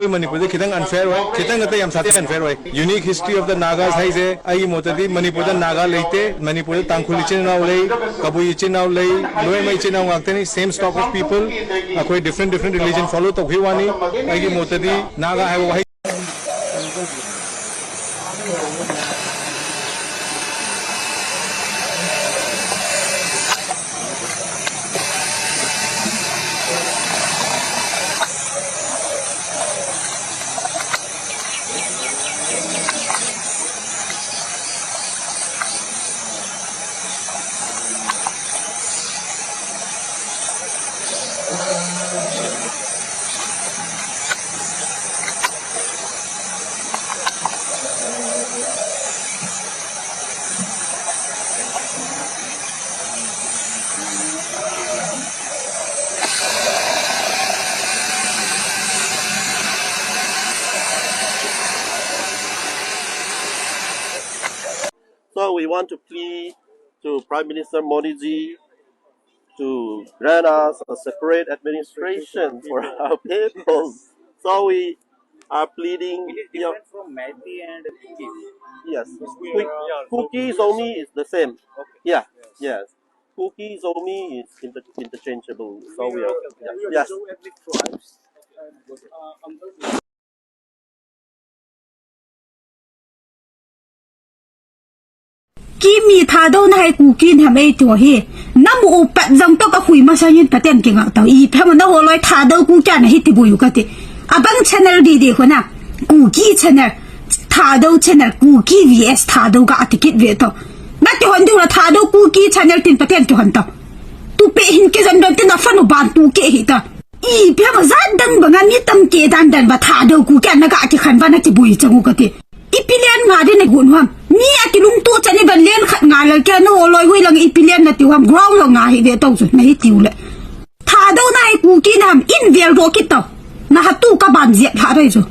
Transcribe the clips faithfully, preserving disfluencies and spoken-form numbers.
ꯑꯩꯈꯣꯏ ꯃꯅꯤꯄꯨꯔꯗ ꯈꯤꯇꯪ unfair ꯑꯣꯏ, ꯈꯤꯇꯪ ꯅꯠꯇꯦ, ꯌꯥꯝ ꯁꯥꯊꯤ unfair ꯑꯣꯏ꯫ Unique history of the Nagas ꯍꯥꯏꯁꯦ ꯑꯩꯒꯤ ꯃꯣꯠꯇꯗꯤ ꯃꯅꯤꯄꯨꯔꯗ ꯅꯥꯒꯥ ꯂꯩꯇꯦ꯫ ꯃꯅꯤꯄꯨꯔꯗ ꯇꯥꯡꯈꯨꯜ ꯏꯆꯤꯟ ꯏꯅꯥꯎ ꯂꯩ, ꯀꯕꯨꯏ ꯏꯆꯤꯟ ꯏꯅꯥꯎ ꯂꯩ, ꯂꯣꯏꯅꯃꯛ ꯏꯆꯤꯟ ꯏꯅꯥꯎ ꯉꯥꯛꯇꯅꯤ, same stock of people꯫ ꯑꯩꯈꯣꯏ different different religion follow ꯇꯧꯈꯤꯕ ꯋꯥꯅꯤ꯫ ꯑꯩꯒꯤ ꯃꯣꯠꯇꯗꯤ ꯅꯥꯒꯥ ꯍꯥꯏꯕ ꯋꯥꯍꯩ So we want to plead to Prime Minister Modi ji to grant us a separate administration for our people. So we are pleading. It is different from Meitei and Kuki. Yes. Kuki Zomi is the same. Okay. Yeah. Yes. Kuki Zomi is inter- interchangeable. So we are. Yeah. Yes. Kimi Thadou na hai Kuki nam ei tiu hi. Namu u pat jang to ka hui masa yin paten ki ngak tau. Ipi ham na holoi Thadou Kuki na hi ti buyu kati. Abang channel di di ko na. Kuki channel. Thadou channel. Kuki V S Thadou ka ati kit ve to. Na ti hon di la Thadou Kuki channel tin paten ki hon to. Tu pe hin ke jan don tin a fanu ban tu ke hi ta. Ipi ham jat dang banga mi tam ke dan dan ba Thadou Kuki na ka ki khan ba na ti bui chang u kati. Ipi len nga de na gun ham. Mi a ki lung tu chani ban len khat nga lal ke na holoi hui lang ipi len na ti ham ground lang nga hi de tau chu na hi tiu le. Thadou na hai Kuki nam in vel ro kit tau. Na ha tu ka ban ziat ha dai chu.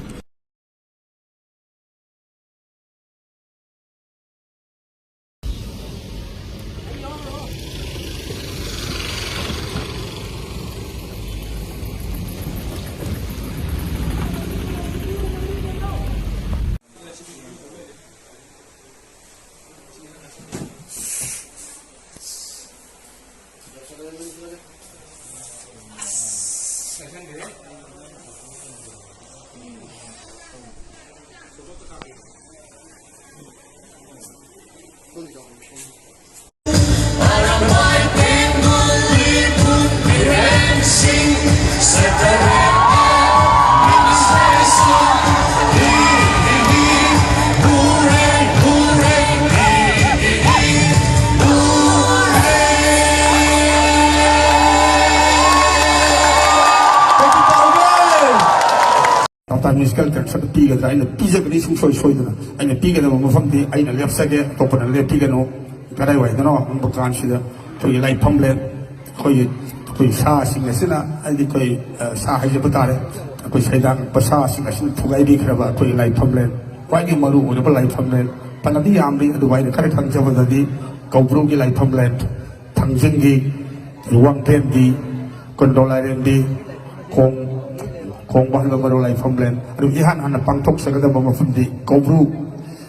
Doctor Musical Concert ꯄꯤꯒꯗ꯭ꯔꯥ? ꯑꯩꯅ ꯄꯤꯖꯒꯅꯤ ꯁꯨꯡꯁꯣꯏ ꯁꯣꯏꯗꯅ꯫ ꯑꯩꯅ ꯄꯤꯒꯗꯕ ꯃꯐꯝꯗꯤ ꯑꯩꯅ ꯂꯦꯞꯆꯒꯦ, ꯑꯇꯣꯞꯄꯅ ꯂꯦꯞꯄꯤꯒꯅꯨ꯫ ꯀꯗꯥꯏꯋꯥꯏꯗꯅꯣ ꯍꯪꯕ ꯀꯥꯟꯁꯤꯗ ꯑꯩꯈꯣꯏꯒꯤ ꯂꯥꯏꯐꯝꯂꯦꯟ, ꯑꯩꯈꯣꯏꯒꯤ, ꯑꯩꯈꯣꯏ ꯁꯥꯁꯤꯡ ꯑꯁꯤꯅ, ꯍꯥꯏꯗꯤ ꯑꯩꯈꯣꯏ, ꯑ, ꯁꯥ ꯍꯥꯏꯖꯕ ꯇꯥꯔꯦ, ꯑꯩꯈꯣꯏ ꯁꯩꯗꯥꯡ ꯁꯥꯁꯤꯡ ꯑꯁꯤꯅ ꯊꯨꯒꯥꯏꯕꯤꯈ꯭ꯔꯕ ꯑꯩꯈꯣꯏꯒꯤ ꯂꯥꯏꯐꯝꯂꯦꯟ, ꯈ꯭ꯋꯥꯏꯗꯒꯤ ꯃꯔꯨ ꯑꯣꯏꯔꯕ ꯂꯥꯏꯐꯝꯂꯦꯟ, ꯐꯅꯗꯤ ꯌꯥꯝꯂꯤ, ꯑꯗꯨꯕꯨ ꯑꯩꯅ ꯈꯔ ꯈꯪꯖꯕꯗꯗꯤ ꯀꯧꯕ꯭ꯔꯨꯒꯤ ꯂꯥꯏꯐꯝꯂꯦꯟ, ꯊꯥꯡꯖꯤꯡꯒꯤ, ꯋꯥꯡꯄꯦꯟꯒꯤ, ꯀꯨꯟꯗꯣ ꯂꯥꯏꯔꯦꯝꯕꯤ, ꯈꯣꯡ-, ꯈꯣꯡꯕ ꯍꯥꯏꯕ ꯃꯔꯨ ꯂꯥꯏꯐꯝꯂꯦꯟ, ꯑꯗꯨ ꯏꯍꯥꯟ ꯍꯥꯟꯅ ꯄꯥꯡꯊꯣꯛꯆꯒꯗꯕ ꯃꯐꯝꯗꯤ ꯀꯧꯕ꯭ꯔꯨ,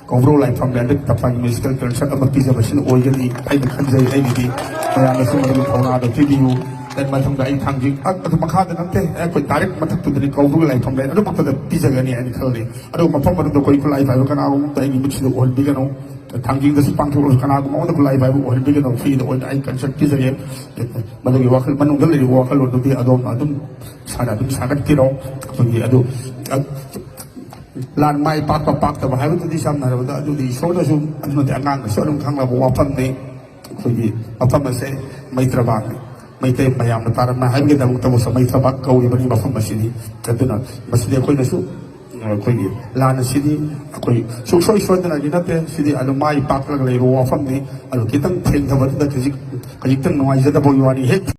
ꯀꯧꯕ꯭ꯔꯨ ꯂꯥꯏꯐꯝꯂꯦꯟꯗ ꯇꯝꯐꯥꯒꯤ ꯃ꯭ꯌꯨꯖꯤꯀꯦꯜ ꯀꯟꯁꯔꯠ ꯑꯃ ꯄꯤꯖꯕꯁꯤꯅ ꯑꯣꯏꯒꯅꯤ ꯍꯥꯏꯅ ꯈꯟꯖꯩ꯫ ꯑꯩꯒꯤꯗꯤ ꯃꯌꯥꯝꯅꯁꯨ ꯃꯗꯨꯒꯤ ꯊꯧꯅꯥꯗꯨ ꯄꯤꯕꯤꯌꯨ꯫ Then ꯃꯊꯪꯗ ꯑꯩ ꯊꯥꯡꯖꯤꯡ, ꯑ, ꯑꯗꯨ ꯃꯈꯥꯗ ꯅꯠꯇꯦ, ꯑꯩꯈꯣꯏ direct ꯃꯊꯛꯇꯨꯗꯅꯤ ꯀꯧꯕ꯭ꯔꯨꯒꯤ ꯂꯥꯏꯐꯝꯂꯦꯟ, ꯑꯗꯨ ꯃꯛꯇꯗ ꯄꯤꯖꯒꯅꯤ ꯍꯥꯏꯅ ꯈꯜꯂꯤ꯫ ꯑꯗꯨꯒ ꯃꯐꯝ ꯑꯗꯨꯗ ꯑꯩꯈꯣꯏ ꯈꯨꯠꯂꯥꯏ ꯄꯥꯏꯕ ꯀꯅꯥꯒꯨꯝꯕ ꯑꯝꯇ ꯑꯩꯒꯤ ꯃꯤꯠꯁꯤꯗ ꯎꯍꯟꯕꯤꯒꯅꯨ꯫ ꯊꯥꯡꯖꯤꯡꯗꯁꯨ ꯄꯥꯡꯊꯣꯛꯂꯁꯨ ꯀꯅꯥꯒꯨꯝꯕ ꯑꯃꯗ ꯈꯨꯠꯂꯥꯏ ꯄꯥꯏꯕ ꯎꯍꯟꯕꯤꯒꯅꯨ꯫ Free ꯗ ꯑꯣꯏꯅ ꯑꯩ ꯀꯟꯁꯔꯠ ꯄꯤꯖꯒꯦ꯫ ꯃꯗꯨꯒꯤ ꯋꯥꯈꯜ, ꯃꯅꯨꯡꯗ ꯂꯩꯔꯤꯕ ꯋꯥꯈꯜꯂꯣꯟꯗꯨꯗꯤ ꯑꯗꯣꯝꯅ ꯑꯗꯨꯝ ꯏꯁꯥꯅ ꯑꯗꯨꯝ ꯁꯥꯒꯠꯄꯤꯔꯣ꯫ ꯑꯩꯈꯣꯏꯒꯤ ꯑꯗꯨ, ꯑ, ꯂꯥꯟ ꯃꯥꯏ ꯄꯥꯛꯄ ꯄꯥꯛꯇꯕ ꯍꯥꯏꯕꯗꯨꯗꯤ ꯁꯝꯅ ꯍꯥꯏꯔꯕꯗ ꯑꯗꯨꯗꯤ ꯏꯁꯣꯔꯅꯁꯨ, ꯑꯗꯨꯅꯗꯤ ꯑꯉꯥꯡꯅꯁꯨ ꯑꯗꯨꯝ ꯈꯪꯂꯕ ꯋꯥꯐꯝꯅꯤ꯫ ꯑꯩꯈꯣꯏꯒꯤ ꯃꯐꯝ ꯑꯁꯦ ꯃꯩꯇ꯭ꯔꯕꯥꯛꯅꯤ꯫ ꯃꯩꯇꯩ ꯃꯌꯥꯝꯅ ꯇꯥꯔꯝꯅ ꯍꯥꯏꯕꯒꯤꯗꯃꯛꯇꯕꯨ ꯃꯩꯇ꯭ꯔꯕꯥꯛ ꯀꯧꯔꯤꯕꯅꯤ ꯃꯐꯝ ꯑꯁꯤꯗꯤ꯫ ꯑꯗꯨꯅ ꯃꯁꯤꯗꯤ ꯑꯩꯈꯣꯏꯅꯁꯨ, ꯑꯩꯈꯣꯏꯒꯤ ꯂꯥꯟ ꯑꯁꯤꯗꯤ ꯑꯩꯈꯣꯏ ꯁꯨꯡꯁꯣꯏ ꯁꯣꯏꯗꯅꯗꯤ ꯅꯠꯇꯦ, ꯁꯤꯗꯤ ꯑꯗꯨꯝ ꯃꯥꯏ ꯄꯥꯛꯂꯒ ꯂꯩꯕ ꯋꯥꯐꯝꯅꯤ꯫ ꯑꯗꯨ ꯈꯤꯇꯪ ꯊꯦꯡꯊꯕꯗꯨꯗ ꯈꯖꯤꯛ, ꯈꯖꯤꯛꯇꯪ ꯅꯨꯡꯉꯥꯏꯖꯗꯕꯒꯤ ꯋꯥꯅꯤ꯫ ꯍꯦꯛ